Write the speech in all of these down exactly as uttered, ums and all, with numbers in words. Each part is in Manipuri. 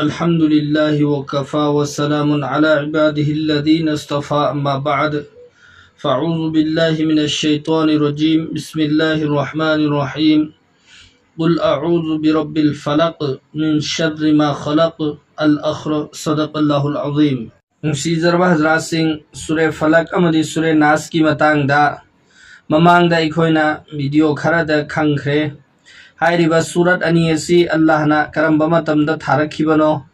الحمد لله وكفى وسلام على عباده الذين اصطفى، أما بعد، فأعوذ بالله من الشيطان الرجيم. بسم الله الرحمن الرحيم. قل أعوذ برب الفلق، من شر ما خلق، الأخر. صدق الله العظيم. ꯅꯨꯡꯁꯤꯖꯔꯕ ꯍꯖꯔꯥꯠꯁꯤꯡ, ꯁꯨꯔꯦ ꯐꯂꯛ ꯑꯃꯗꯤ ꯁꯨꯔꯦ ꯅꯥꯁꯀꯤ ꯃꯇꯥꯡꯗ ꯃꯃꯥꯡꯗ ꯑꯩꯈꯣꯏꯅ ꯚꯤꯗꯤꯑꯣ ꯈꯔꯗ ꯈꯪꯈ꯭ꯔꯦ꯫ ꯍꯥꯏꯔꯤꯕ ꯁꯨꯔꯠ ꯑꯅꯤ ꯑꯁꯤ ꯑꯜꯂꯥꯍꯅ ꯀꯔꯝꯕ ꯃꯇꯝꯗ ꯊꯥꯔꯛꯈꯤꯕꯅꯣ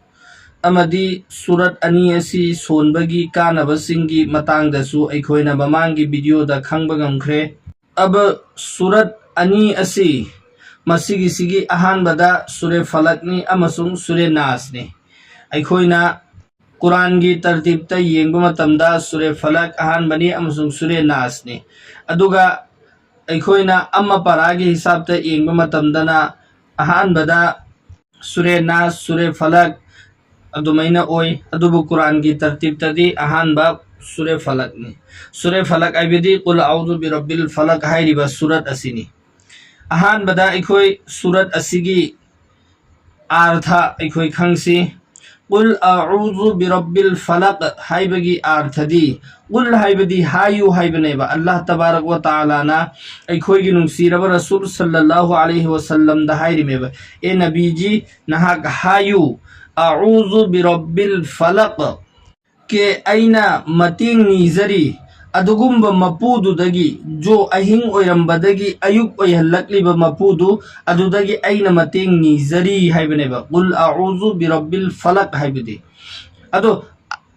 ꯑꯃꯗꯤ ꯁꯨꯔꯠ ꯑꯅꯤ ꯑꯁꯤ ꯁꯣꯟꯕꯒꯤ ꯀꯥꯟꯅꯕꯁꯤꯡꯒꯤ ꯃꯇꯥꯡꯗꯁꯨ ꯑꯩꯈꯣꯏꯅ ꯃꯃꯥꯡꯒꯤ ꯚꯤꯗꯤꯑꯣꯗ ꯈꯪꯕ ꯉꯝꯈ꯭ꯔꯦ꯫ ꯑꯕ ꯁꯨꯔꯠ ꯑꯅꯤ ꯑꯁꯤ, ꯃꯁꯤꯒꯤꯁꯤꯒꯤ ꯑꯍꯥꯟꯕꯗ ꯁꯨꯔꯦ ꯐꯂꯛꯅꯤ ꯑꯃꯁꯨꯡ ꯁꯨꯔꯦ ꯅꯥꯁꯅꯤ꯫ ꯑꯩꯈꯣꯏꯅ ꯀꯨꯔꯥꯟꯒꯤ ꯇꯔꯇꯤꯞꯇ ꯌꯦꯡꯕ ꯃꯇꯝꯗ ꯁꯨꯔꯦ ꯐꯂꯛ ꯑꯍꯥꯟꯕꯅꯤ ꯑꯃꯁꯨꯡ ꯁꯨꯔꯦ ꯅꯥꯁꯅꯤ꯫ ꯑꯗꯨꯒ ꯑꯩꯈꯣꯏꯅ ꯑꯃ ꯄꯔꯥꯒꯤ ꯍꯤꯁꯥꯕꯇ ꯌꯦꯡꯕ ꯃꯇꯝꯗꯅ ꯑꯍꯥꯟꯕꯗ ꯁꯨꯔꯦ ꯅꯥꯁ, ꯁꯨꯔꯦ ꯐꯂꯛ ꯑꯗꯨꯃꯥꯏꯅ ꯑꯣꯏ꯫ ꯑꯗꯨꯕꯨ ꯀꯨꯔꯥꯟꯒꯤ ꯇꯔꯇꯤꯞꯇꯗꯤ ꯑꯍꯥꯟꯕ ꯁꯨꯔꯦ ꯐꯂꯛꯅꯤ꯫ ꯁꯨꯔꯦ ꯐꯂꯛ ꯍꯥꯏꯕꯗꯤ ꯀꯨꯜ ꯑꯎꯖꯨ ꯕꯤꯔꯕꯤꯜ ꯐꯂꯛ ꯍꯥꯏꯔꯤꯕ ꯁꯨꯔꯠ ꯑꯁꯤꯅꯤ꯫ ꯑꯍꯥꯟꯕꯗ ꯑꯩꯈꯣꯏ ꯁꯨꯔꯠ ꯑꯁꯤꯒꯤ ꯑꯥꯔꯊ ꯑꯩꯈꯣꯏ ꯈꯪꯁꯤ꯫ ꯀꯨꯜ ꯑꯎꯖꯨ ꯕꯤꯔꯕꯤꯜ ꯐꯂꯛ ꯍꯥꯏꯕꯒꯤ ꯑꯥꯔꯊꯗꯤ, ꯀꯨꯜ ꯍꯥꯏꯕꯗꯤ ꯍꯥꯏꯌꯨ ꯍꯥꯏꯕꯅꯦꯕ꯫ ꯑꯜꯂꯥꯍ ꯇꯕꯥꯔꯛ ꯋ ꯇꯥꯂꯥꯅ ꯑꯩꯈꯣꯏꯒꯤ ꯅꯨꯡꯁꯤꯔꯕ ꯔꯁꯨꯜ ꯁꯜꯂꯜꯂꯥꯍꯨ ꯑꯂꯩꯍꯤ ꯋꯁꯜꯂꯝꯗ ꯍꯥꯏꯔꯤꯃꯦꯕ, "ꯑꯦ ꯅꯕꯤꯖꯤ, ꯅꯍꯥꯛ ꯍꯥꯏꯌꯨ, ꯑꯎꯖꯨ ꯕꯤꯔꯕꯤꯜ ꯐꯂꯛ, ꯀꯦ ꯑꯩꯅ ꯃꯇꯦꯡ ꯅꯤꯖꯔꯤ ꯑꯗꯨꯒꯨꯝꯕ ꯃꯄꯨꯗꯨꯗꯒꯤ, ꯖꯣ ꯑꯍꯤꯡ ꯑꯣꯏꯔꯝꯕꯗꯒꯤ ꯑꯌꯨꯛ ꯑꯣꯏꯍꯜꯂꯛꯂꯤꯕ ꯃꯄꯨꯗꯨ, ꯑꯗꯨꯗꯒꯤ ꯑꯩꯅ ꯃꯇꯦꯡ ꯅꯤꯖꯔꯤ" ꯍꯥꯏꯕꯅꯦꯕ, "ꯀꯨꯜ ꯑꯎꯖꯨ ꯕꯤꯔꯕꯤꯜ ꯐꯂꯛ" ꯍꯥꯏꯕꯗꯤ꯫ ꯑꯗꯣ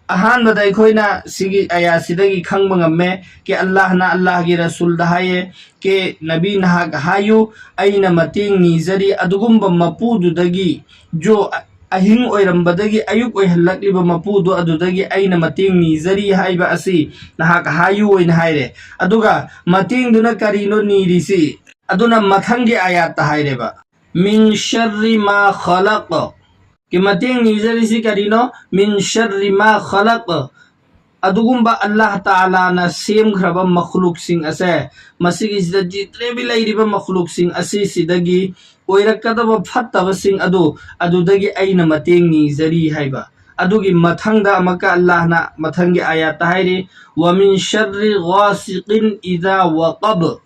ꯑꯍꯥꯟꯕꯗ ꯑꯩꯈꯣꯏꯅ ꯁꯤꯒꯤ ꯑꯌꯥꯁꯤꯗꯒꯤ ꯈꯪꯕ ꯉꯝꯃꯦ ꯀꯦ ꯑꯜꯂꯥꯍꯅ ꯑꯜꯂꯥꯍꯒꯤ ꯔꯁꯨꯜꯗ ꯍꯥꯏꯌꯦ, "ꯀꯦ ꯅꯕꯤ, ꯅꯍꯥꯛ ꯍꯥꯏꯌꯨ, ꯑꯩꯅ ꯃꯇꯦꯡ ꯅꯤꯖꯔꯤ ꯑꯗꯨꯒꯨꯝꯕ ꯃꯄꯨꯗꯨꯗꯒꯤ, ꯖꯣ ꯑꯍꯤꯡ ꯑꯣꯏꯔꯝꯕꯗꯒꯤ ꯑꯌꯨꯛ ꯑꯣꯏꯍꯜꯂꯛꯂꯤꯕ ꯃꯄꯨꯗꯣ, ꯑꯗꯨꯗꯒꯤ ꯑꯩꯅ ꯃꯇꯦꯡ ꯅꯤꯖꯔꯤ ꯍꯥꯏꯕ ꯑꯁꯤ ꯅꯍꯥꯛ ꯍꯥꯏꯌꯨ" ꯑꯣꯏꯅ ꯍꯥꯏꯔꯦ꯫ ꯑꯗꯨꯒ ꯃꯇꯦꯡꯗꯨꯅ ꯀꯔꯤꯅꯣ ꯅꯤꯔꯤꯁꯤ? ꯑꯗꯨꯅ ꯃꯊꯪꯒꯤ ꯑꯥꯌꯥꯠꯇ ꯍꯥꯏꯔꯦꯕ, "ꯃꯤꯟ ꯁꯔ꯭ꯔꯤ ꯃꯥ ꯈꯂꯛ"꯫ ꯀꯤ ꯃꯇꯦꯡ ꯅꯤꯖꯔꯤꯁꯤ ꯀꯔꯤꯅꯣ? "ꯃꯤꯟ ꯁꯔ꯭ꯔꯤ ꯃꯥ ꯈꯂꯛ"꯫ ꯑꯗꯨꯒꯨꯝꯕ ꯑꯜꯂꯥꯍ ꯇꯥꯂꯥꯅ ꯁꯦꯝꯈ꯭ꯔꯕ ꯃꯈꯂꯨꯛꯁꯤꯡ ꯑꯁꯦ, ꯃꯁꯤꯒꯤꯁꯤꯗ ꯖꯤꯇ꯭ꯔꯦꯕꯤ ꯂꯩꯔꯤꯕ ꯃꯈꯂꯨꯛꯁꯤꯡ ꯑꯁꯤꯁꯤꯗꯒꯤ ꯑꯣꯏꯔꯛꯀꯗꯕ ꯐꯠꯇꯕꯁꯤꯡ ꯑꯗꯨ ꯑꯗꯨꯗꯒꯤ ꯑꯩꯅ ꯃꯇꯦꯡ ꯅꯤꯖꯔꯤ ꯍꯥꯏꯕ꯫ ꯑꯗꯨꯒꯤ ꯃꯊꯪꯗ ꯑꯃꯨꯛꯀ ꯑꯜꯂꯥꯍꯅ ꯃꯊꯪꯒꯤ ꯑꯥꯌꯥꯠꯇ ꯍꯥꯏꯔꯤ, "ꯋꯥꯃꯤꯟ ꯁꯔ꯭ꯔꯤ ꯒꯥꯁꯤꯀꯤꯟ ꯏꯗꯥ ꯋꯥꯀꯕ"꯫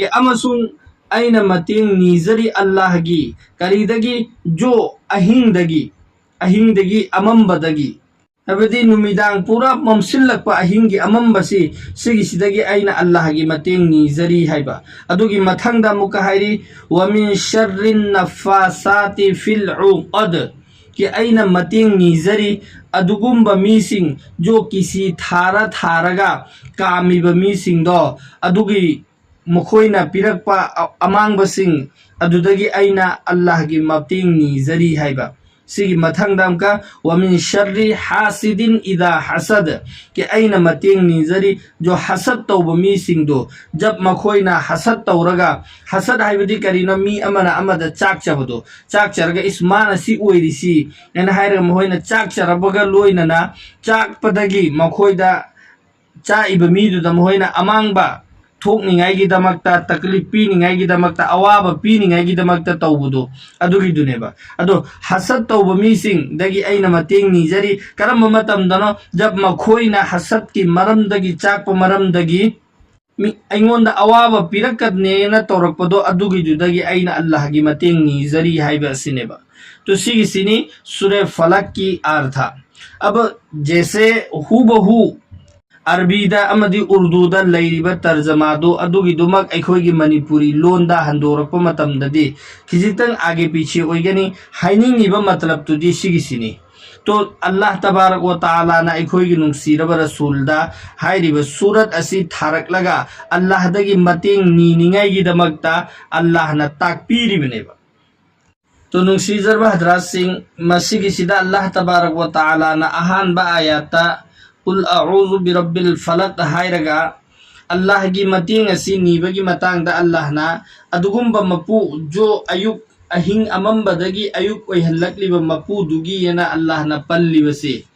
ꯑꯦ, ꯑꯃꯁꯨꯡ ꯑꯩꯅ ꯃꯇꯦꯡ ꯅꯤꯖꯔꯤ ꯑꯜꯂꯥꯍꯒꯤ ꯀꯔꯤꯗꯒꯤ? "ꯖꯣ", ꯑꯍꯤꯡꯗꯒꯤ, ꯑꯍꯤꯡꯗꯒꯤ ꯑꯃꯝꯕꯗꯒꯤ, ꯍꯥꯏꯕꯗꯤ ꯅꯨꯃꯤꯗꯥꯡ ꯄꯨꯔꯥ ꯃꯝꯁꯤꯜꯂꯛꯄ ꯑꯍꯤꯡꯒꯤ ꯑꯃꯝꯕꯁꯤ, ꯁꯤꯒꯤꯁꯤꯗꯒꯤ ꯑꯩꯅ ꯑꯜꯂꯥꯍꯒꯤ ꯃꯇꯦꯡ ꯅꯤꯖꯔꯤ ꯍꯥꯏꯕ꯫ ꯑꯗꯨꯒꯤ ꯃꯊꯪꯗ ꯑꯃꯨꯛꯀ ꯍꯥꯏꯔꯤ, "ꯋꯥꯃꯤꯟ ꯁꯔ꯭ꯔꯤꯟ ꯅꯐꯥꯁꯥꯇꯤ ꯐꯤꯜ ꯎꯀꯗ"꯫ ꯀꯤ ꯑꯩꯅ ꯃꯇꯦꯡ ꯅꯤꯖꯔꯤ ꯑꯗꯨꯒꯨꯝꯕ ꯃꯤꯁꯤꯡ, ꯖꯣ ꯀꯤꯁꯤ ꯊꯥꯔ ꯊꯥꯔꯒ ꯀꯥꯝꯃꯤꯕ ꯃꯤꯁꯤꯡꯗꯣ, ꯑꯗꯨꯒꯤ ꯃꯈꯣꯏꯅ ꯄꯤꯔꯛꯄ ꯑ-, ꯑꯃꯥꯡꯕꯁꯤꯡ ꯑꯗꯨꯗꯒꯤ ꯑꯩꯅ ꯑꯜꯂꯥꯍꯒꯤ ꯃꯇꯦꯡ ꯅꯤꯖꯔꯤ ꯍꯥꯏꯕ꯫ ꯁꯤꯒꯤ ꯃꯊꯪꯗ ꯑꯃꯨꯛꯀ, "ꯋꯥꯃꯤꯟ ꯁꯔ꯭ꯔꯤ ꯍꯥꯁꯤꯗꯤꯟ ꯏꯗꯥ ꯍꯁꯗ", ꯀꯤ ꯑꯩꯅ ꯃꯇꯦꯡ ꯅꯤꯖꯔꯤ, ꯖꯣ ꯍꯁꯗ ꯇꯧꯕ ꯃꯤꯁꯤꯡꯗꯣ, ꯖꯕ ꯃꯈꯣꯏꯅ ꯍꯁꯗ ꯇꯧꯔꯒ, ꯍꯁꯗ ꯍꯥꯏꯕꯗꯤ ꯀꯔꯤꯅꯣ? ꯃꯤ ꯑꯃꯅ ꯑꯃꯗ ꯆꯥꯛꯆꯕꯗꯣ, ꯆꯥꯛꯆꯔꯒ, "ꯏꯁ, ꯃꯥꯅ ꯁꯤ ꯑꯣꯏꯔꯤꯁꯤ" ꯍꯥꯏꯅ ꯍꯥꯏꯔꯒ ꯃꯈꯣꯏꯅ ꯆꯥꯛꯆꯔꯕꯒ ꯂꯣꯏꯅꯅ ꯆꯥꯛꯄꯗꯒꯤ ꯃꯈꯣꯏꯗ ꯆꯥꯛꯏꯕ ꯃꯤꯗꯨꯗ ꯃꯈꯣꯏꯅ ꯑꯃꯥꯡꯕ ꯊꯣꯛꯅꯤꯡꯉꯥꯏꯒꯤꯗꯃꯛꯇ, ꯇꯀꯂꯤꯞ ꯄꯤꯅꯤꯡꯉꯥꯏꯒꯤꯗꯃꯛꯇ, ꯑꯋꯥꯕ ꯄꯤꯅꯤꯡꯉꯥꯏꯒꯤꯗꯃꯛꯇ ꯇꯧꯕꯗꯣ, ꯑꯗꯨꯒꯤꯗꯨꯅꯦꯕ꯫ ꯑꯗꯣ ꯍꯁꯗ ꯇꯧꯕ ꯃꯤꯁꯤꯡꯗꯒꯤ ꯑꯩꯅ ꯃꯇꯦꯡ ꯅꯤꯖꯔꯤ꯫ ꯀꯔꯝꯕ ꯃꯇꯝꯗꯅꯣ? ꯖꯕ ꯃꯈꯣꯏꯅ ꯍꯁꯗꯀꯤ ꯃꯔꯝꯗꯒꯤ, ꯆꯥꯛꯄ ꯃꯔꯝꯗꯒꯤ, ꯃꯤ ꯑꯩꯉꯣꯟꯗ ꯑꯋꯥꯕ ꯄꯤꯔꯛꯀꯅꯦꯅ ꯇꯧꯔꯛꯄꯗꯣ, ꯑꯗꯨꯒꯤꯗꯨꯗꯒꯤ ꯑꯩꯅ ꯑꯜꯂꯥꯍꯒꯤ ꯃꯇꯦꯡ ꯅꯤꯖꯔꯤ ꯍꯥꯏꯕ ꯑꯁꯤꯅꯦꯕ꯫ ꯇꯣ ꯁꯤꯒꯤꯁꯤꯅꯤ ꯁꯨꯔꯦ ꯐꯂꯛꯀꯤ ꯑꯥꯔꯊ꯫ ꯑꯕ ꯖꯦꯁꯦ ꯍꯨꯕꯍꯨ ꯑꯔꯕꯤꯗ ꯑꯃꯗꯤ ꯎꯔꯗꯨꯗ ꯂꯩꯔꯤꯕ ꯇꯔꯖꯃꯥꯗꯨ ꯑꯗꯨꯒꯤꯗꯨꯃꯛ ꯑꯩꯈꯣꯏꯒꯤ ꯃꯅꯤꯄꯨꯔꯤ ꯂꯣꯟꯗ ꯍꯟꯗꯣꯔꯛꯄ ꯃꯇꯝꯗꯗꯤ ꯈꯤꯖꯤꯛꯇꯪ ꯑꯥꯒꯦ ꯄꯤꯁꯦ ꯑꯣꯏꯒꯅꯤ꯫ ꯍꯥꯏꯅꯤꯡꯉꯤꯕ ꯃꯇꯂꯕꯇꯨꯗꯤ ꯁꯤꯒꯤꯁꯤꯅꯤ꯫ ꯇꯣ ꯑꯜꯂꯥꯍ ꯇꯕꯥꯔꯛ ꯋ ꯇꯥꯂꯥꯅ ꯑꯩꯈꯣꯏꯒꯤ ꯅꯨꯡꯁꯤꯔꯕ ꯔꯁꯨꯜꯗ ꯍꯥꯏꯔꯤꯕ ꯁꯨꯔꯠ ꯑꯁꯤ ꯊꯥꯔꯛꯂꯒ ꯑꯜꯂꯥꯍꯗꯒꯤ ꯃꯇꯦꯡ ꯅꯤꯅꯤꯡꯉꯥꯏꯒꯤꯗꯃꯛꯇ ꯑꯜꯂꯥꯍꯅ ꯇꯥꯛꯄꯤꯔꯤꯕꯅꯦꯕ꯫ ꯇꯣ ꯅꯨꯡꯁꯤꯖꯔꯕ ꯍꯗ꯭ꯔꯥꯠꯁꯤꯡ, ꯃꯁꯤꯒꯤꯁꯤꯗ ꯑꯜꯂꯥꯍ ꯇꯕꯥꯔꯛ ꯋ ꯇꯥꯂꯥꯅ ꯑꯍꯥꯟꯕ ꯑꯥꯌꯥꯠꯇ "ꯀꯨꯜ ꯑꯎꯖꯨ ꯕꯤꯔꯕꯤꯜ ꯐꯂꯛ" ꯍꯥꯏꯔꯒ ꯑꯜꯂꯥꯍꯒꯤ ꯃꯇꯦꯡ ꯑꯁꯤ ꯅꯤꯕꯒꯤ ꯃꯇꯥꯡꯗ ꯑꯜꯂꯥꯍꯅ ꯑꯗꯨꯒꯨꯝꯕ ꯃꯄꯨ, ꯖꯣ ꯑꯌꯨꯛ, ꯑꯍꯤꯡ ꯑꯃꯝꯕꯗꯒꯤ ꯑꯌꯨꯛ ꯑꯣꯏꯍꯜꯂꯛꯂꯤꯕ ꯃꯄꯨꯗꯨꯒꯤꯅ ꯑꯜꯂꯥꯍꯅ ꯄꯜꯂꯤꯕꯁꯤ,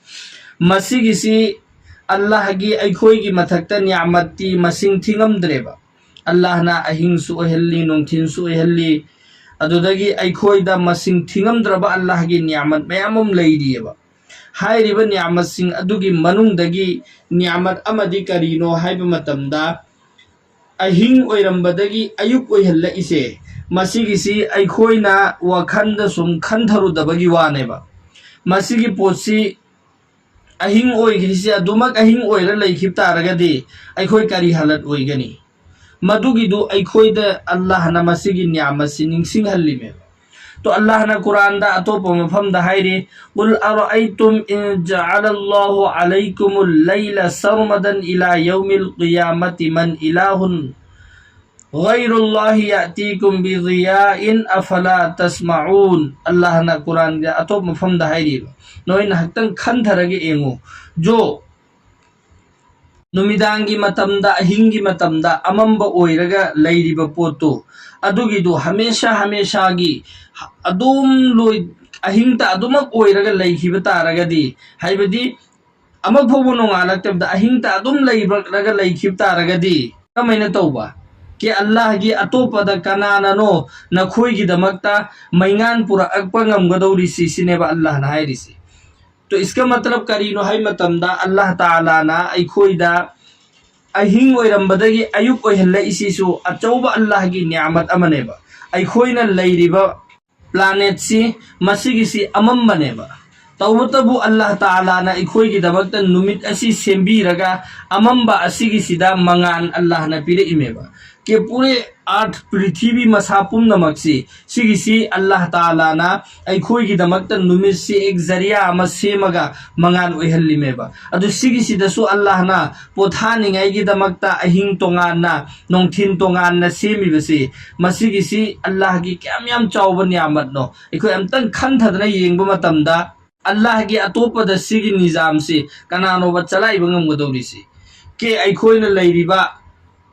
ꯃꯁꯤꯒꯤꯁꯤ ꯑꯜꯂꯥꯍꯒꯤ ꯑꯩꯈꯣꯏꯒꯤ ꯃꯊꯛꯇ ꯅꯤꯌꯥꯃꯠꯇꯤ ꯃꯁꯤꯡ ꯊꯤꯉꯝꯗ꯭ꯔꯦꯕ꯫ ꯑꯜꯂꯥꯍꯅ ꯑꯍꯤꯡꯁꯨ ꯑꯣꯏꯍꯜꯂꯤ, ꯅꯨꯡꯊꯤꯟꯁꯨ ꯑꯣꯏꯍꯜꯂꯤ, ꯑꯗꯨꯗꯒꯤ ꯑꯩꯈꯣꯏꯗ ꯃꯁꯤꯡ ꯊꯤꯉꯝꯗ꯭ꯔꯕ ꯑꯜꯂꯥꯍꯒꯤ ꯅꯤꯌꯥꯃꯠ ꯃꯌꯥꯝ ꯑꯃ ꯂꯩꯔꯤꯑꯕ꯫ ꯍꯥꯏꯔꯤꯕ ꯅꯤꯌꯥꯃꯠꯁꯤꯡ ꯑꯗꯨꯒꯤ ꯃꯅꯨꯡꯗꯒꯤ ꯅꯤꯌꯥꯃꯠ ꯑꯃꯗꯤ ꯀꯔꯤꯅꯣ ꯍꯥꯏꯕ ꯃꯇꯝꯗ, ꯑꯍꯤꯡ ꯑꯣꯏꯔꯝꯕꯗꯒꯤ ꯑꯌꯨꯛ ꯑꯣꯏꯍꯜꯂꯛꯏꯁꯦ, ꯃꯁꯤꯒꯤꯁꯤ ꯑꯩꯈꯣꯏꯅ ꯋꯥꯈꯜꯗ ꯁꯨꯝ ꯈꯟꯊꯔꯨꯗꯕꯒꯤ ꯋꯥꯅꯦꯕ꯫ ꯃꯁꯤꯒꯤ ꯄꯣꯠꯁꯤ, ꯑꯍꯤꯡ ꯑꯣꯏꯈ꯭ꯔꯤꯁꯤ ꯑꯗꯨꯃꯛ ꯑꯍꯤꯡ ꯑꯣꯏꯔ ꯂꯩꯈꯤꯕ ꯇꯥꯔꯒꯗꯤ ꯑꯩꯈꯣꯏ ꯀꯔꯤ ꯍꯥꯂꯠ ꯑꯣꯏꯒꯅꯤ? ꯃꯗꯨꯒꯤꯗꯨ ꯑꯩꯈꯣꯏꯗ ꯑꯜꯂꯥꯍꯅ ꯃꯁꯤꯒꯤ ꯅꯤꯌꯥꯃꯠꯁꯤ ꯅꯤꯡꯁꯤꯡꯍꯜꯂꯤꯃꯦꯕ꯫ ꯇꯣ ꯑꯜꯂꯥꯍꯅ ꯀꯨꯔꯥꯟꯗ ꯑꯇꯣꯞꯄ ꯃꯐꯝꯗ ꯍꯥꯏꯔꯤ, "قل أرأيتم إن جعل الله عليكم الليل سرمدا إلى يوم القيامة من إله غير الله يأتيكم بضياء أفلا تسمعون؟" ꯑꯜꯂꯥꯍꯅ ꯀꯨꯔꯥꯟꯒꯤ ꯑꯇꯣꯞꯄ ꯃꯐꯝꯗ ꯍꯥꯏꯔꯤꯕ, ꯅꯣꯏ ꯉꯥꯏꯍꯥꯛꯇꯪ ꯈꯟꯊꯔꯒ ꯌꯦꯡꯉꯨ꯫ ꯖꯣ, ꯅꯨꯃꯤꯗꯥꯡꯒꯤ ꯃꯇꯝꯗ, ꯑꯍꯤꯡꯒꯤ ꯃꯇꯝꯗ ꯑꯃꯝꯕ ꯑꯣꯏꯔꯒ ꯂꯩꯔꯤꯕ ꯄꯣꯠꯇꯨ, ꯑꯗꯨꯒꯤꯗꯨ ꯍꯃꯦꯁꯥ ꯍꯃꯦꯁꯥꯒꯤ ꯑꯗꯨꯝ ꯂꯣꯏ, ꯑꯍꯤꯡꯇ ꯑꯗꯨꯃꯛ ꯑꯣꯏꯔꯒ ꯂꯩꯈꯤꯕ ꯇꯥꯔꯒꯗꯤ, ꯍꯥꯏꯕꯗꯤ ꯑꯃ ꯐꯥꯎꯕ ꯅꯣꯡꯉꯥꯜꯂꯛꯇꯕꯗ ꯑꯍꯤꯡꯇ ꯑꯗꯨꯝ ꯂꯩꯕ꯭ꯔꯒ ꯂꯩꯈꯤꯕ ꯇꯥꯔꯒꯗꯤ, ꯀꯃꯥꯏꯅ ꯇꯧꯕ? ꯀꯦ ꯑꯜꯂꯥꯍꯒꯤ ꯑꯇꯣꯞꯄꯗ ꯀꯅꯥꯅꯅꯣ ꯅꯈꯣꯏꯒꯤꯗꯃꯛꯇ ꯃꯩꯉꯥꯟ ꯄꯨꯔꯛꯄ ꯉꯝꯒꯗꯧꯔꯤꯁꯤ? ꯁꯤꯅꯦꯕ ꯑꯜꯂꯥꯍꯅ ꯍꯥꯏꯔꯤꯁꯤ꯫ ꯇꯣ ꯏꯁꯀ ꯃꯇꯂꯕ ꯀꯔꯤꯅꯣ ꯍꯥꯏ ꯃꯇꯝꯗ, ꯑꯜꯂꯥꯍ ꯇꯥꯂꯥꯅ ꯑꯩꯈꯣꯏꯗ ꯑꯍꯤꯡ ꯑꯣꯏꯔꯝꯕꯗꯒꯤ ꯑꯌꯨꯛ ꯑꯣꯏꯍꯜꯂꯛꯏꯁꯤꯁꯨ ꯑꯆꯧꯕ ꯑꯜꯂꯥꯍꯒꯤ ꯅꯤꯌꯥꯃꯠ ꯑꯃꯅꯦꯕ꯫ ꯑꯩꯈꯣꯏꯅ ꯂꯩꯔꯤꯕ ꯄ꯭ꯂꯥꯅꯦꯠꯁꯤ, ꯃꯁꯤꯒꯤꯁꯤ ꯑꯃꯝꯕꯅꯦꯕ꯫ ꯇꯧꯕꯇꯕꯨ ꯑꯜꯂꯥꯍ ꯇꯥꯂꯥꯅ ꯑꯩꯈꯣꯏꯒꯤꯗꯃꯛꯇ ꯅꯨꯃꯤꯠ ꯑꯁꯤ ꯁꯦꯝꯕꯤꯔꯒ, ꯑꯃꯝꯕ ꯑꯁꯤꯒꯤꯁꯤꯗ ꯃꯉꯥꯟ ꯑꯜꯂꯥꯍꯅ ꯄꯤꯔꯛꯏꯃꯦꯕ꯫ ꯀꯦ ꯄꯨꯔꯦ ꯑꯥꯔꯊ, ꯄ꯭ꯔꯤꯊꯤꯕꯤ ꯃꯁꯥ ꯄꯨꯝꯅꯃꯛꯁꯤ, ꯁꯤꯒꯤꯁꯤ ꯑꯜꯂꯥꯍ ꯇꯥꯂꯥꯅ ꯑꯩꯈꯣꯏꯒꯤꯗꯃꯛꯇ ꯅꯨꯃꯤꯠꯁꯤ ꯑꯦꯛ ꯖꯔꯤꯌꯥ ꯑꯃ ꯁꯦꯝꯃꯒ ꯃꯉꯥꯟ ꯑꯣꯏꯍꯜꯂꯤꯃꯦꯕ꯫ ꯑꯗꯨ ꯁꯤꯒꯤꯁꯤꯗꯁꯨ ꯑꯜꯂꯥꯍꯅ ꯄꯣꯊꯥꯅꯤꯡꯉꯥꯏꯒꯤꯗꯃꯛꯇ ꯑꯍꯤꯡ ꯇꯣꯉꯥꯟꯅ, ꯅꯨꯡꯊꯤꯟ ꯇꯣꯉꯥꯟꯅ ꯁꯦꯝꯃꯤꯕꯁꯤ, ꯃꯁꯤꯒꯤꯁꯤ ꯑꯜꯂꯥꯍꯒꯤ ꯀꯌꯥꯝ ꯌꯥꯝ ꯆꯥꯎꯕ ꯅꯤꯌꯥꯃꯠꯅꯣ꯫ ꯑꯩꯈꯣꯏ ꯑꯝꯇꯪ ꯈꯟꯊꯗꯅ ꯌꯦꯡꯕ ꯃꯇꯝꯗ, ꯑꯜꯂꯥꯍꯒꯤ ꯑꯇꯣꯞꯄꯗ ꯁꯤꯒꯤ ꯅꯤꯖꯥꯝꯁꯤ ꯀꯅꯥꯅꯣꯕ ꯆꯂꯥꯏꯕ ꯉꯝꯒꯗꯧꯔꯤꯁꯤ? ꯀꯦ ꯑꯩꯈꯣꯏꯅ ꯂꯩꯔꯤꯕ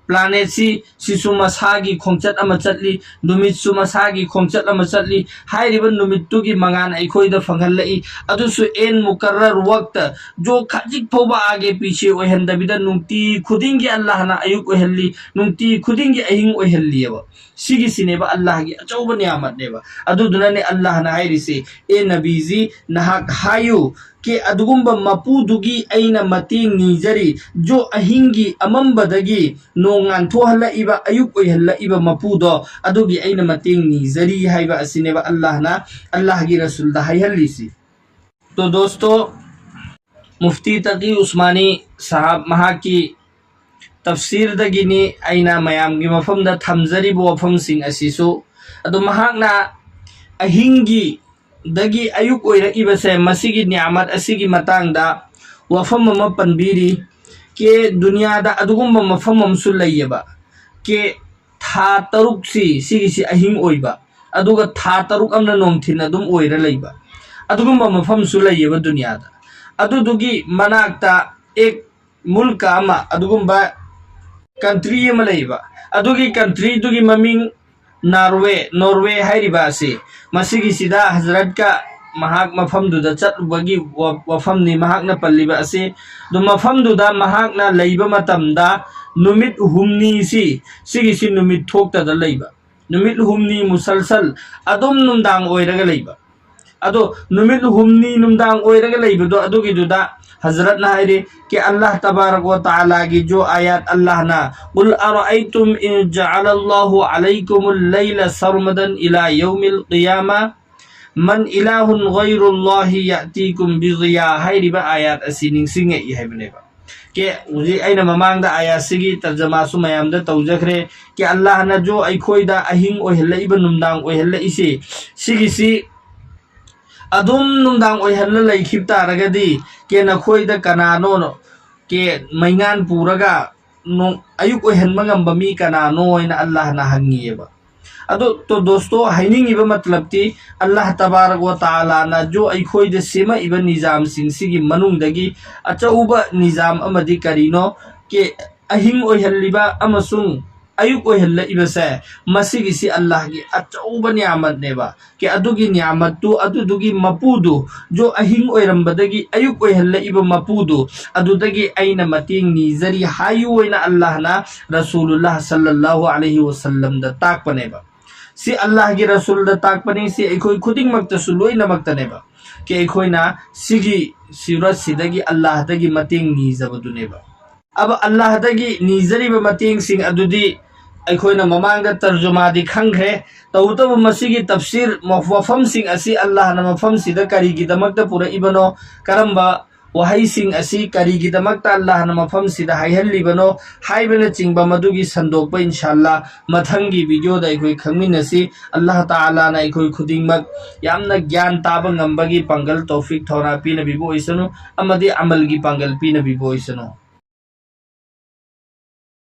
planetꯁꯤ ꯁꯤꯁꯨ ꯃꯁꯥꯒꯤ ꯈꯣꯡꯆꯠ ꯑꯃ ꯆꯠꯂꯤ, ꯅꯨꯃꯤꯠꯁꯨ ꯃꯁꯥꯒꯤ ꯈꯣꯡꯆꯠ ꯑꯃ ꯆꯠꯂꯤ꯫ ꯍꯥꯏꯔꯤꯕ ꯅꯨꯃꯤꯠꯇꯨꯒꯤ ꯃꯉꯥꯜ ꯑꯩꯈꯣꯏꯗ ꯐꯪꯍꯜꯂꯛꯏ꯫ ꯑꯗꯨꯁꯨ ꯑꯦꯟ ꯃꯨꯀꯔꯔ ꯋꯛꯇ ꯖꯣ ꯈꯖꯤꯛ ꯐꯥꯎꯕ ꯑꯥꯒꯦ ꯄꯤꯁꯦ ꯑꯣꯏꯍꯟꯗꯕꯤꯗ ꯅꯨꯡꯇꯤ ꯈꯨꯗꯤꯡꯒꯤ ꯑꯜꯂꯥꯍꯅ ꯑꯌꯨꯛ ꯑꯣꯏꯍꯜꯂꯤ, ꯅꯨꯡꯇꯤ ꯈꯨꯗꯤꯡꯒꯤ ꯑꯍꯤꯡ ꯑꯣꯏꯍꯜꯂꯤꯑꯕ꯫ ꯁꯤꯒꯤꯁꯤꯅꯦꯕ ꯑꯜꯂꯥꯍꯒꯤ ꯑꯆꯧꯕ ꯅꯤꯌꯥꯃꯠꯅꯦꯕ꯫ ꯑꯗꯨꯗꯨꯅꯅꯦ ꯑꯜꯂꯥꯍꯅ ꯍꯥꯏꯔꯤꯁꯤ, "ꯑꯦ ꯅꯕꯤꯖꯤ, ꯅꯍꯥꯛ ꯍꯥꯏꯌꯨ ꯀꯦ ꯑꯗꯨꯒꯨꯝꯕ ꯃꯄꯨꯗꯨꯒꯤ ꯑꯩꯅ ꯃꯇꯦꯡ ꯅꯤꯖꯔꯤ, ꯖꯣ ꯑꯍꯤꯡꯒꯤ ꯑꯃꯝꯕꯗꯒꯤ ꯅꯣꯡ ꯉꯥꯟꯊꯣꯛꯍꯜꯂꯛꯏꯕ, ꯑꯌꯨꯛ ꯑꯣꯏꯍꯜꯂꯛꯏꯕ ꯃꯄꯨꯗꯣ, ꯑꯗꯨꯒꯤ ꯑꯩꯅ ꯃꯇꯦꯡ ꯅꯤꯖꯔꯤ" ꯍꯥꯏꯕ ꯑꯁꯤꯅꯦꯕ ꯑꯜꯂꯥꯍꯅ ꯑꯜꯂꯥꯍꯒꯤ ꯔꯁꯨꯜꯗ ꯍꯥꯏꯍꯜꯂꯤꯁꯤ꯫ ꯇꯣ ꯗꯣꯁꯇꯣ, ꯃꯨꯐꯇꯤ ꯇꯀꯤ ꯎꯁꯃꯥꯅꯤ ꯁꯥꯍꯕ ꯃꯍꯥꯛꯀꯤ ꯇꯐꯁꯤꯔꯗꯒꯤꯅꯤ ꯑꯩꯅ ꯃꯌꯥꯝꯒꯤ ꯃꯐꯝꯗ ꯊꯝꯖꯔꯤꯕ ꯋꯥꯐꯝꯁꯤꯡ ꯑꯁꯤꯁꯨ꯫ ꯑꯗꯣ ꯃꯍꯥꯛꯅ ꯑꯍꯤꯡꯒꯤ ꯗꯒꯤ ꯑꯌꯨꯛ ꯑꯣꯏꯔꯛꯏꯕꯁꯦ, ꯃꯁꯤꯒꯤ ꯅꯤꯌꯥꯃꯠ ꯑꯁꯤꯒꯤ ꯃꯇꯥꯡꯗ ꯋꯥꯐꯝ ꯑꯃ ꯄꯟꯕꯤꯔꯤ꯫ ꯀꯦ ꯗꯨꯅꯤꯌꯥꯗ ꯑꯗꯨꯒꯨꯝꯕ ꯃꯐꯝ ꯑꯃꯁꯨ ꯂꯩꯌꯦꯕ꯫ ꯀꯦ ꯊꯥ ꯇꯔꯨꯛꯁꯤ, ꯁꯤꯒꯤꯁꯤ ꯑꯍꯤꯡ ꯑꯣꯏꯕ, ꯑꯗꯨꯒ ꯊꯥ ꯇꯔꯨꯛ ꯑꯃꯅ ꯅꯣꯡꯊꯤꯟ ꯑꯗꯨꯝ ꯑꯣꯏꯔ ꯂꯩꯕ, ꯑꯗꯨꯒꯨꯝꯕ ꯃꯐꯝꯁꯨ ꯂꯩꯌꯦꯕ ꯗꯨꯅꯤꯌꯥꯗ꯫ ꯑꯗꯨꯗꯨꯒꯤ ꯃꯅꯥꯛꯇ ꯑꯦꯛ ꯃꯨꯜꯀ ꯑꯃ, ꯑꯗꯨꯒꯨꯝꯕ ꯀꯟꯇ꯭ꯔꯤ ꯑꯃ ꯂꯩꯕ, ꯑꯗꯨꯒꯤ ꯀꯟꯇ꯭ꯔꯤꯗꯨꯒꯤ ꯃꯃꯤꯡ ꯅꯥꯔꯋꯦ, ꯅꯣꯔꯋꯦ ꯍꯥꯏꯔꯤꯕ ꯑꯁꯤ꯫ ꯃꯁꯤꯒꯤꯁꯤꯗ ꯍꯖꯔꯠꯀ ꯃꯍꯥꯛ ꯃꯐꯝꯗꯨꯗ ꯆꯠꯂꯨꯕꯒꯤ ꯋꯥ-, ꯋꯥꯐꯝꯅꯤ ꯃꯍꯥꯛꯅ ꯄꯜꯂꯤꯕ ꯑꯁꯤ꯫ ꯑꯗꯨ ꯃꯐꯝꯗꯨꯗ ꯃꯍꯥꯛꯅ ꯂꯩꯕ ꯃꯇꯝꯗ ꯅꯨꯃꯤꯠ ꯍꯨꯝꯅꯤꯁꯤ, ꯁꯤꯒꯤꯁꯤ ꯅꯨꯃꯤꯠ ꯊꯣꯛꯇꯗ ꯂꯩꯕ, ꯅꯨꯃꯤꯠ ꯍꯨꯝꯅꯤ ꯃꯨꯁꯜꯁꯜ ꯑꯗꯨꯝ ꯅꯨꯡꯗꯥꯡ ꯑꯣꯏꯔꯒ ꯂꯩꯕ꯫ ꯑꯗꯣ ꯅꯨꯃꯤꯠ ꯍꯨꯝꯅꯤ ꯅꯨꯡꯗꯥꯡ ꯑꯣꯏꯔꯒ ꯂꯩꯕꯗꯣ, ꯑꯗꯨꯒꯤꯗꯨꯗ ꯍꯖꯔꯠꯅ ꯍꯥꯏꯔꯤ ꯀꯦ ꯑꯜꯂꯥꯍ ꯇꯕꯥꯔꯛ ꯋ ꯇꯥꯂꯥꯒꯤ ꯖꯣ ꯑꯥꯌꯥꯠ ꯑꯜꯂꯥꯍꯅ, "ꯀꯨꯜ ꯑꯔꯑꯩꯇꯨꯝ ꯏꯟ ꯖꯑꯂꯜꯂꯥꯍꯨ ꯑꯂꯩꯀꯨꯃꯨꯜ ꯂꯩꯂ ꯁꯔꯃꯗꯟ ꯏꯂꯥ ꯌꯧꯃꯤꯜ ꯀꯤꯌꯥꯃꯥ ꯃꯟ ꯏꯂꯥꯍꯨꯟ ꯒꯩꯔꯨꯜꯂꯥꯍꯤ ꯌꯥꯇꯤꯀꯨꯝ ꯕꯤꯗꯤꯌꯥ" ꯍꯥꯏꯔꯤꯕ ꯑꯥꯌꯥꯠ ꯑꯁꯤ ꯅꯤꯡꯁꯤꯡꯉꯛꯏ ꯍꯥꯏꯕꯅꯦꯕ꯫ ꯀꯦ ꯍꯧꯖꯤꯛ ꯑꯩꯅ ꯃꯃꯥꯡꯗ ꯑꯥꯌꯥꯠꯁꯤꯒꯤ ꯇꯔꯖꯃꯥꯁꯨ ꯃꯌꯥꯝꯗ ꯇꯧꯖꯈ꯭ꯔꯦ꯫ ꯀꯦ ꯑꯜꯂꯥꯍꯅ ꯖꯣ ꯑꯩꯈꯣꯏꯗ ꯑꯍꯤꯡ ꯑꯣꯏꯍꯜꯂꯛꯏꯕ, ꯅꯨꯡꯗꯥꯡ ꯑꯣꯏꯍꯜꯂꯛꯏꯁꯤ, ꯁꯤꯒꯤꯁꯤ ꯑꯗꯨꯝ ꯅꯨꯡꯗꯥꯡ ꯑꯣꯏꯍꯜꯂ ꯂꯩꯈꯤꯕ ꯇꯥꯔꯒꯗꯤ, ꯀꯦ ꯅꯈꯣꯏꯗ ꯀꯅꯥꯅꯣ ꯀꯦ ꯃꯩꯉꯥꯟ ꯄꯨꯔꯒ ꯅꯣꯡ-, ꯑꯌꯨꯛ ꯑꯣꯏꯍꯟꯕ ꯉꯝꯕ ꯃꯤ ꯀꯅꯥꯅꯣ ꯍꯥꯏꯅ ꯑꯜꯂꯥꯍꯅ ꯍꯪꯉꯤꯑꯕ꯫ ꯑꯗꯣ ꯇꯣ ꯗꯣꯁꯇꯣ, ꯍꯥꯏꯅꯤꯡꯉꯤꯕ ꯃꯇꯂꯕꯇꯤ, ꯑꯜꯂꯥꯍ ꯇꯕꯥꯔꯛ ꯋ ꯇꯥꯂꯥꯅ ꯖꯣ ꯑꯩꯈꯣꯏꯗ ꯁꯦꯝꯃꯛꯏꯕ ꯅꯤꯖꯥꯝꯁꯤꯡꯁꯤꯒꯤ ꯃꯅꯨꯡꯗꯒꯤ ꯑꯆꯧꯕ ꯅꯤꯖꯥꯝ ꯑꯃꯗꯤ ꯀꯔꯤꯅꯣ? ꯀꯦ ꯑꯍꯤꯡ ꯑꯣꯏꯍꯜꯂꯤꯕ ꯑꯃꯁꯨꯡ ꯑꯌꯨꯛ ꯑꯣꯏꯍꯜꯂꯛꯏꯕꯁꯦ, ꯃꯁꯤꯒꯤꯁꯤ ꯑꯜꯂꯥꯍꯒꯤ ꯑꯆꯧꯕ ꯅꯤꯌꯥꯃꯠꯅꯦꯕ꯫ ꯀꯦ ꯑꯗꯨꯒꯤ ꯅꯤꯌꯥꯃꯠꯇꯨ, ꯑꯗꯨꯗꯨꯒꯤ ꯃꯄꯨꯗꯨ, ꯖꯣ ꯑꯍꯤꯡ ꯑꯣꯏꯔꯝꯕꯗꯒꯤ ꯑꯌꯨꯛ ꯑꯣꯏꯍꯜꯂꯛꯏꯕ ꯃꯄꯨꯗꯨ, ꯑꯗꯨꯗꯒꯤ ꯑꯩꯅ ꯃꯇꯦꯡ ꯅꯤꯖꯔꯤ ꯍꯥꯏꯌꯨ ꯑꯣꯏꯅ ꯑꯜꯂꯥꯍꯅ ꯔꯁꯨꯂꯨꯜꯂꯥꯍ ꯁꯜꯂꯜꯂꯥꯍꯨ ꯑꯂꯩꯍꯤ ꯋꯁꯜꯂꯝꯗ ꯇꯥꯛꯄꯅꯦꯕ꯫ ꯁꯤ ꯑꯜꯂꯥꯍꯒꯤ ꯔꯁꯨꯜꯗ ꯇꯥꯛꯄꯅꯤ, ꯁꯤ ꯑꯩꯈꯣꯏ ꯈꯨꯗꯤꯡꯃꯛꯇꯁꯨ ꯂꯣꯏꯅꯃꯛꯇꯅꯦꯕ꯫ ꯀꯦ ꯑꯩꯈꯣꯏꯅ ꯁꯤꯒꯤ ꯁꯨꯔꯠꯁꯤꯗꯒꯤ ꯑꯜꯂꯥꯍꯗꯒꯤ ꯃꯇꯦꯡ ꯅꯤꯖꯕꯗꯨꯅꯦꯕ꯫ ꯑꯕ ꯑꯜꯂꯥꯍꯗꯒꯤ ꯅꯤꯖꯔꯤꯕ ꯃꯇꯦꯡꯁꯤꯡ ꯑꯗꯨꯗꯤ ꯑꯩꯈꯣꯏꯅ ꯃꯃꯥꯡꯗ ꯇꯔꯖꯨꯃꯥꯗꯤ ꯈꯪꯈ꯭ꯔꯦ꯫ ꯇꯧꯕꯇꯕꯨ ꯃꯁꯤꯒꯤ ꯇꯐꯁꯤꯔ ꯃ-, ꯋꯥꯐꯝꯁꯤꯡ ꯑꯁꯤ ꯑꯜꯂꯥꯍꯅ ꯃꯐꯝꯁꯤꯗ ꯀꯔꯤꯒꯤꯗꯃꯛꯇ ꯄꯨꯔꯛꯏꯕꯅꯣ, ꯀꯔꯝꯕ ꯋꯥꯍꯩꯁꯤꯡ ꯑꯁꯤ ꯀꯔꯤꯒꯤꯗꯃꯛꯇ ꯑꯜꯂꯥꯍꯅ ꯃꯐꯝꯁꯤꯗ ꯍꯥꯏꯍꯜꯂꯤꯕꯅꯣ ꯍꯥꯏꯕꯅꯆꯤꯡꯕ ꯃꯗꯨꯒꯤ ꯁꯟꯗꯣꯛꯄ ꯏꯟꯁꯥ ꯑꯜꯂꯥꯍ ꯃꯊꯪꯒꯤ ꯚꯤꯗꯤꯑꯣꯗ ꯑꯩꯈꯣꯏ ꯈꯪꯃꯤꯟꯅꯁꯤ꯫ ꯑꯜꯂꯥꯍ ꯇꯥꯂꯥꯅ ꯑꯩꯈꯣꯏ ꯈꯨꯗꯤꯡꯃꯛ ꯌꯥꯝꯅ ꯒ꯭ꯌꯥꯟ ꯇꯥꯕ ꯉꯝꯕꯒꯤ ꯄꯥꯡꯒꯜ ꯇꯧꯐꯤꯛ ꯊꯧꯅꯥ ꯄꯤꯅꯕꯤꯕ ꯑꯣꯏꯁꯅꯨ ꯑꯃꯗꯤ ꯑꯃꯜꯒꯤ ꯄꯥꯡꯒꯜ ꯄꯤꯅꯕꯤꯕ ꯑꯣꯏꯁꯅꯨ꯫